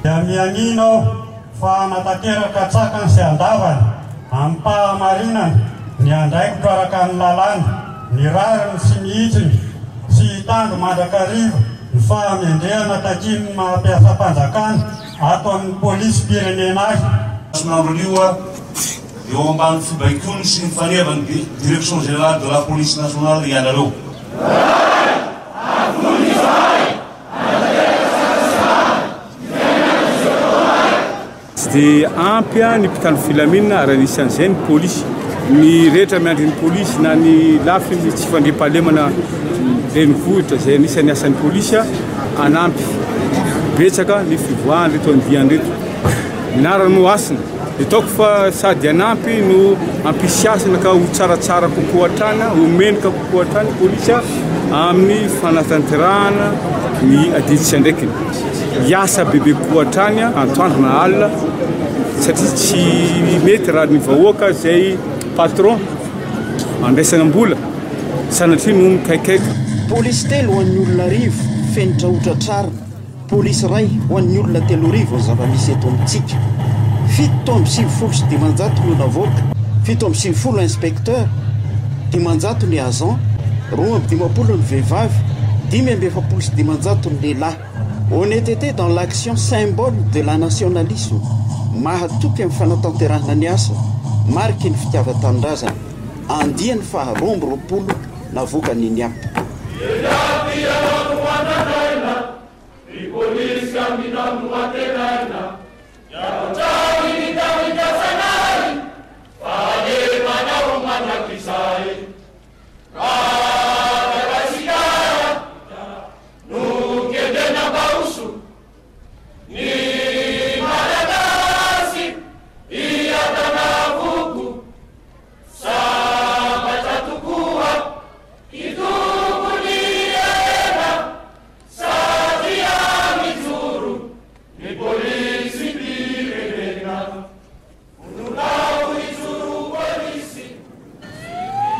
Dia mianiana aho fa hanatanteraka an-tsakany sy an-davany, amim-pahamarinana, ny andraikitro araka ny lalàna, ny rariny sy ny hitsiny, sy hitandro mandrakariva ny fahamendrehana takian'ny maha mpiasam-panjakana ato amin'ny Polisim-pirenena ahy. Masonandro anio eo ambany fibaikoany sy ny fanevan'ny Direction Générale de la Police Nationale ianareo. Tsy dia ampy ny mpitandro filaminana ary anisan'izay ny polisy. Ny rehetra miandry ny polisy na ny lafiny tsy fandriampahalemana renivohitra izay anisan'ny asan'ny polisy hanampy betsaka ny fivoahan'ireto andiany ireto. Ny anarany moa hasina. Ataoko fa sady hanampy no hampisy hasina ka ho tsaratsara kokoa hatrany, ho mendrika kokoa hatrany ny polisy amin'ny fanatanterahana ny adidy sy andraikiny. Hiasa bebe kokoa hatrany antoandro na alina satria tsy mety raha ny vahoaka izay patron andraisana mbola sanatria no mikaikaika. Polisy telo ho an'ny olona arivo, fenitra hotratrarina. Polisy iray ho an'ny olona 3000 ny zava-misy eto amintsika. 597 no navoaka, 97 inspecteurs, 500 ny agents, 52 ny vehivavy, 545 ny lehilahy. Honnêteté dans l'action symbole de la nationalisme, mahatoky amin'ny fanatanterahana ny asa, mariky ny fitiavan-tanindrazana. Andiany faha 22 navoakan'ny NIAP.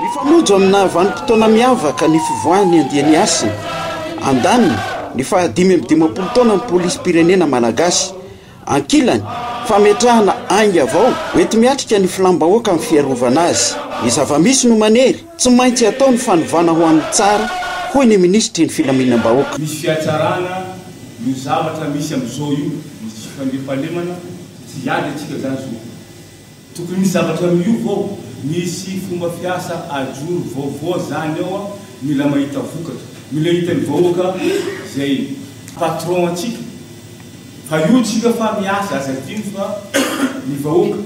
Mifanojo amina vanim-potoana miavaka ny fivoahan'ny andiany Hasina. Andaniny, ny faha-55 taonan'ny polisim-pirenena malagasy. Ankilany, fametrahana ainga vao hoenti-miatrika ny filam-bahoaka amin'ny fiarovana azy. Ny zava-misy no manery, tsy maintsy atao ny fanovana ho amin'ny tsara, hoy ny minisitry ny filaminam-bahoaka. Misy fihatsarana io zavatra misy amin'izao io, ny tsy fandriampahalemana, tsy hiady antsika zany zao. Tokony misy zavatra miova ao, misy fomba fiasa ajoro vaovao zany ao, mila mahita vokatra, mila hitan'ny vahoaka zay patron antsika fa io tsika fa miasa, aza adino fa ny vahoaka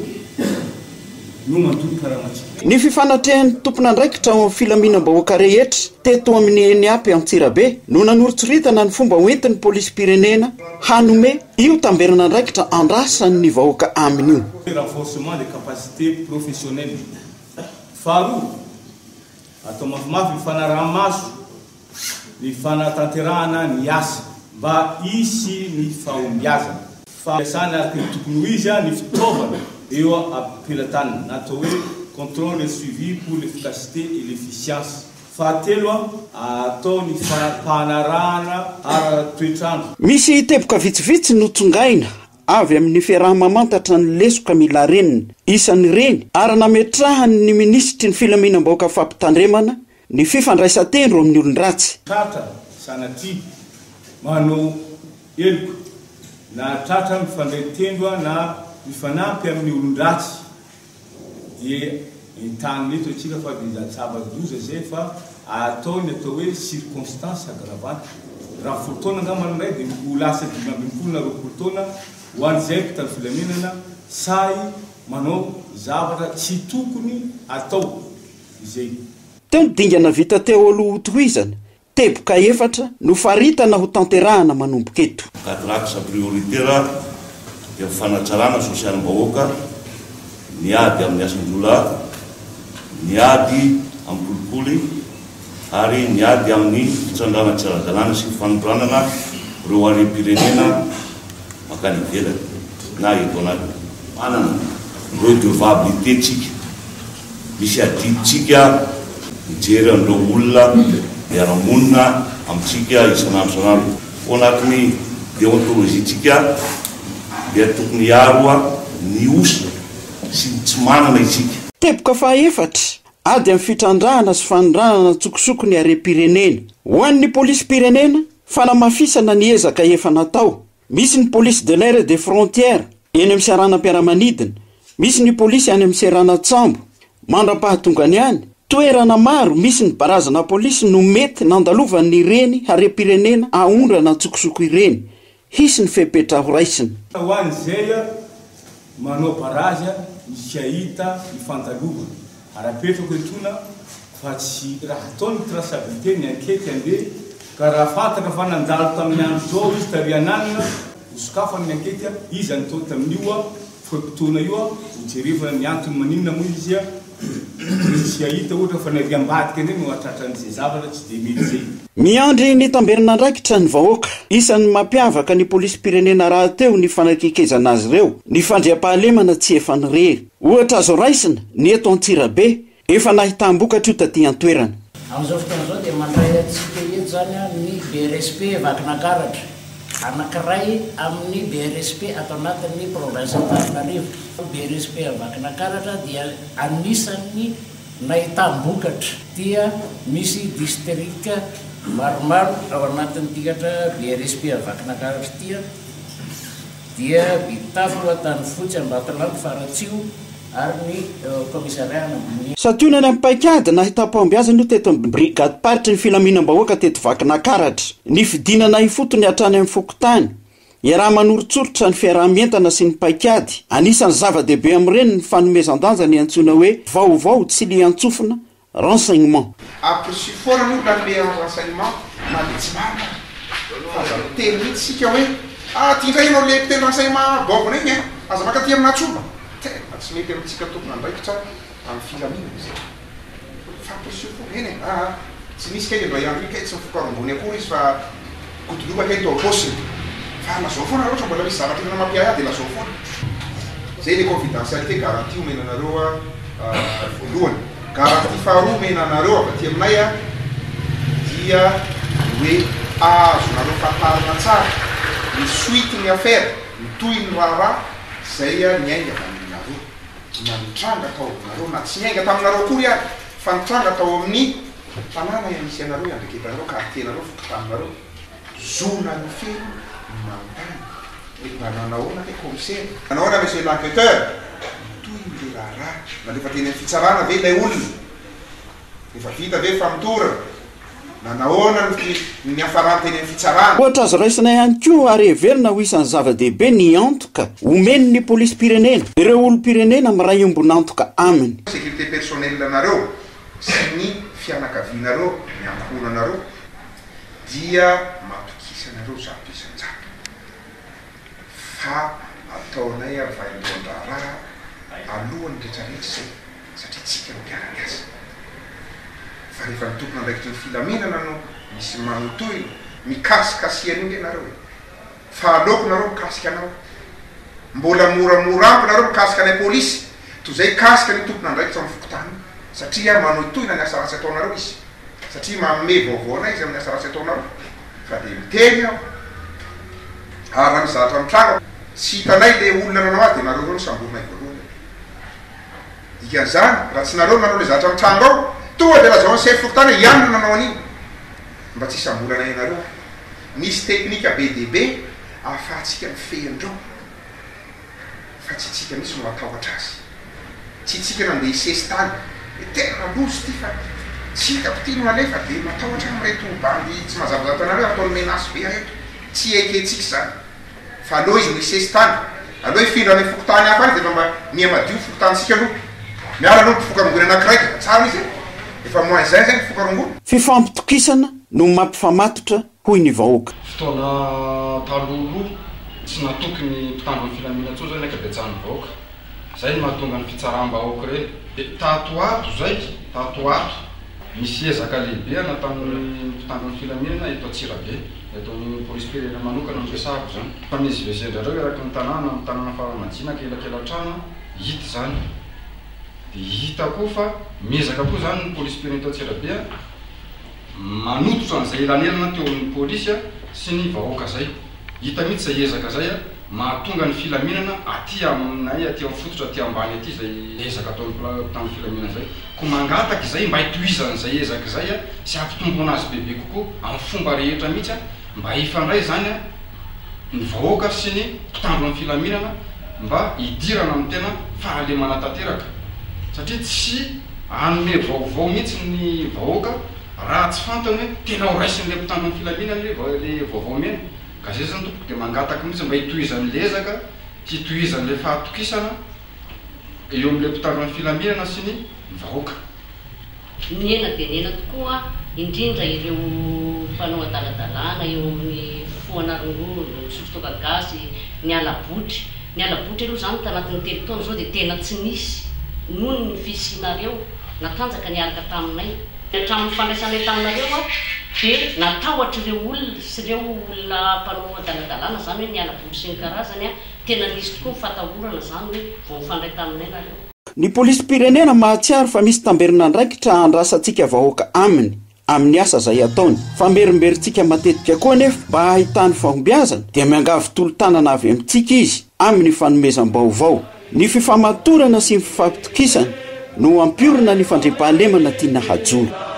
no mandoa ny karamantsika. Ny fifanatrehan'ny tompon'andraikitra ao amin'ny filaminam-bahoaka rehetra teto amin'ny ENIAP Antsirabe no nanoritsoritana ny fomba hoentin'ny polisim-pirenena hanome io tamberin'andraikitra andrasan'ny vahoaka aminy io. Renforcement des capacités professionnelles. Faharoa, atao mafimafy ny fanaraha-maso ny fanatanterahana ny asa mba hisy ny fahombiazana. Fampiasana araka ny tokony ho izy ny fitaovana eo am-pelatanana na atao hoe contrôle et suivi pour l'efficacité et l'efficience. Fahatelo, atao ny fampanarahana ara-toetr'andro. Misy teboka vitsivitsy notsongaina avy amin'ny fiaraha-mamantatra ny lesoka mila renina, isan'ireny ary nametrahan'ny minisitry ny filaminam-bahoaka fampitandremana ny fifandraisan-tendro amin'ny olon-dratsy. Tratra sanatria manao heloka na tratra mifandray tendro na mifanampy amin'ny olon-dratsy dia entanina eto antsika fa dia zava-doza izay fa atao ny atao hoe circonstance aggravante. Raha folo taona angamba ny iray dia ho lasa 15 na 20 taona ho an'izay mpitandro filaminana sahy manao zavatra tsy tokony atao izay. Teo ny dingana vita teo aloha hotohizana, teboka efatra nofaritana ho tanterahana manomboka eto. Quatre axes prioritaires dia ny fanatsarana sosialim-bahoaka, ny ady amin'ny asan-jiolahy, ny ady amin'ny kolikoly ary ny ady amin'ny fitrandrahana tsy ara-dalàna sy ny fanondranana ireo harem-pirenena mankany ivelany na eto anatiny. Manana redevabilité tsika. Misy adidintsika mijery an'ireo olona miara-monina amintsika isan'andro isan'andro. Ao anatin'ny deontologie-ntsika dia tokony hiaro ny osa sy ny tsy manana isika. Teboka fahaefatra, ady amin'ny fitrandrahana sy fanondranana an-tsokosoko ny harem-pirenena. Ho an'ny polisim-pirenena, fanamafisana ny ezaka efa natao. Misy ny police de l'air et des frontières eny amin'ny seranam-piaramanidina, misy ny polisy any amin'ny seranan-tsambo. Mandra-pahatongany any, toerana maro misy ny barazana polisy no mety nandalovan'ireny harem-pirenena aondrana an-tsokosoko ireny. Hisy ny fepetra horaisina. Ho an'izay manao barazy misy hahita ny fandalovana ary apetrako etoana fa tsy raha atao ny traçabilité ny ankety andeha ka raha fantatra fa nandalo tamin'ny andro zao izy tary ananina ho sokafana ny ankety iza no tao tamin'io fe-potoana io ho jerevana ny antony maninona moa izy tsy hahita ohatra fa ny ary ambadika indray no hahatratra an'izay zavatra tsy dia mety izay. Miandry ny tamberin'andraikitra ny vahoaka. Isan'ny mampiavaka ny polisim-pirenena rahateo ny fanakekezana azy ireo, ny fandriampahalemana tsy efan'irery. Ohatra azo raisina ny eto Antsirabe, efa nahitam-bokatra io taty an-toerana. Amin'izao fotoana izao dia mandray antsika eto izany ny BRSP Vakinankaratra, anankiray amin'ny BRSP ato anatin'ny province Antananarivo. Ny BRSP Vakinankaratra dia anisan'ny nahitam-bokatra. Dia misy district maromaro ao anatin'ity BRSP Vakinankaratra ity dia Betafo, Antanifotsy, Ambatolampy, Faratsiho. Ary ny commissariat an'Amboninia. Santionany amin'ny paikady nahitam-pahombiazana io teto amin'ny Brigadim-paritry ny filaminam-bahoaka teto Vakinakaratra. Ny fidinana ifotony hatrany amin'ny fokontany, iaraha-manoritsoritra ny fiaraha-mientana sy ny paikady. Anisan'ny zava-dehibe amin'ireny ny fanomezan-danja ny antsoina hoe vaovao tsy lian-tsofina Renseignement. Aperçu foana ny olona hanome un renseignement na dia tsy marina ary. Fa aza miteny mihitsy isika hoe ah ty indray ianao le mpiteny renseignement baovina iny eh, aza mankaty aminà tsomba. Tena tsy mety amintsika tompon'andraikitra amin'ny filaminana izay. Fa aperçu foana, eny e, ah ah tsy nisy kay indray andro iny kay tsy nifoka rongony akory izy fa godoloba kay tao am-paosiny. Fa lazao foana raha ohatra mbola misy zavatra tena mampiahiahy dia lazao foana. Zay le confidentialité garantie omena anareo voalohany. Garantie faharoa omena anareo avy aty aminay dia ny hoe azonareo fantarina tsara ny suite ny affaire, ny tohin'ny raharaha izay niainga avy any aminareo, na nitranga tao aminareo na tsy niainga taminareo akory ary fa nitranga tao amin'ny tanàna misy anareo, iandraiketanareo, quartier-nareo, fokontaninareo. Zonareo feno ny manontany hoe mba nanahoana kay commissaire? Nanahoana monsieur l'enquêteur? Mitohy ny le raharaha, nalefa teny amin'ny fitsarana ve ilay olona? Efa vita ve famotorana? Nanahoana ny niafarany teny amin'ny fitsarana? Ohatra azo raisina ihany koa ary heverina ho isan'ny zava-dehibe ny antoka omen'ny polisim-pirenena ireo olom-pirenena miray ombon'antoka aminy. Sécurité personnelle nareo sy ny fianakavianareo, ny ankohonanareo. dia matokisa anareo 100% fa ataonay ary vaindohan-draharaha alohan'ny retraretra izay satria tsika no mpiara-miasa fa rehefa ny tompon'andraikitry ny filaminana no misy manotohina mikasikasiha an'io nge nareo e fa aleoko nareo mikasika anao mbola moramora amiko nareo mikasika anay polisy toy izay hikasika an'io tompon'andraikitra amin'ny fokontany io satria manohitohina ny asa ratsy ataonareo izy. Satria manome vaovao anay izy amin'ny asa ratsy ataonareo. Fa dia miteny aho, ary raha misy zavatra mitranga, tsy hitanay ilay olona nanao azy, dia nareo ireo no samborinay voalohany aloha. Dikan'izany, raha tsy nareo no nanao ilay zavatra mitranga ao, tonga dia lazao an'i chef fokontany hoe iany no nanao an'iny, mba tsy hisamboranay anareo ary. Misy teknika be dia be ahafahantsika mifehy an'ireo. Fa tsy itsika mihitsy no hatahotra azy. Tsy itsika nandeha hisesy tany hoe tena loza ity fa tsy hitako ity no alefa dia matahotra aho amin'ireto bandy tsy mazava zavatra anareo ataony menace be aho eto. Tsy ekentsika izany. Fa aleo izy no hisesy tany. Aleo hifindra any amin'ny fokontany hafa any dia efa mba miha madio ny fokontanintsika aloha. Miala aloha ny mpifoka rongony anankiray dia efa tsara izy e. Efa moins un izay ny mpifoka rongony. Fifampitokisana no mampifamatotra hoy ny vahoaka. Fotoana talohaloha, tsy natoky ny mpitandro ny filaminana intsony zany ny ankabetsahan'ny vahoaka. Zay no mahatonga ny fitsaram-bahoaka ireny. Dia tato ho ato zay, tato ho ato, nisy ezaka lehibe nataon'ny mpitandro ny filaminana eto Antsirabe, eto amin'ny polisim-pirenena manokana no resahako izany. Mifamezivezen-drareo eraky ny tanàna, amin'ny tanàna Faramajinaka, elakelan-trano, hita izany. Dia hita koa fa miezaka koa izany ny polisim-pirenena eto Antsirabe, Manototra an'izay elanelana teo amin'ny polisy sy ny vahoaka izay. Hita mihitsy izay ezaka izay mahatonga ny filaminana aty aminay aty amin'ny fototra aty ambany aty izay ezaka ataon'ny mpitandro filaminana izay. Koa mangataka izay mba hitohizan'izay ezaka izay sy hampitomboana azy bebe kokoa amin'ny fomba rehetra mihitsy mba hifandray izany ny vahoaka sy ny mpitandro ny filaminana mba hidirana amin'ny tena fahalemana tanteraka satria tsy hanome vaovao mihitsy ny vahoaka raha tsy fantany hoe tena ho raisin'ilay mpitandro ny filaminana ve ilay vaovao omena ka izay izany tompoko dia mangataka mihitsy mba hitohizan'ilay ezaka, hitohizan'ilay fahatokisana eo amin'ilay mpitandro ny filaminana sy ny vahoaka. Nihena dia nihena tokoa, indrindra ireo mpanao adaladalana eo amin'ny fifohana rongony, misotro toaka gasy, ny hala-botry. Ny hala-botry aloha izany tanatin'ny telo taona izao dia tena tsy nisy noho ny fisianareo natanjaka niaraka taminay. Hatramin'ny fandraisanay taminareo dia natahotra ireo olona sy ireo olona mpanao adaladalana izany hoe ny hala-botry sy ny karazany, tena nisy tokoa ny fatahorana izany hoe vao nifandray taminay nareo. Ny polisim-pirenena mahatsiaro fa misy tamberin'andraikitra andrasantsika vahoaka aminy, amin'ny asa izay ataony. Famerimberintsika matetika koa anefa mba hahitany fahombiazana dia miangavy tolo-tanana avy amintsika izy amin'ny fanomezam-baovao. Ny fifamatorana sy ny fifampitokisana no hampiorina ny fandriampahalemana tiana hajoro.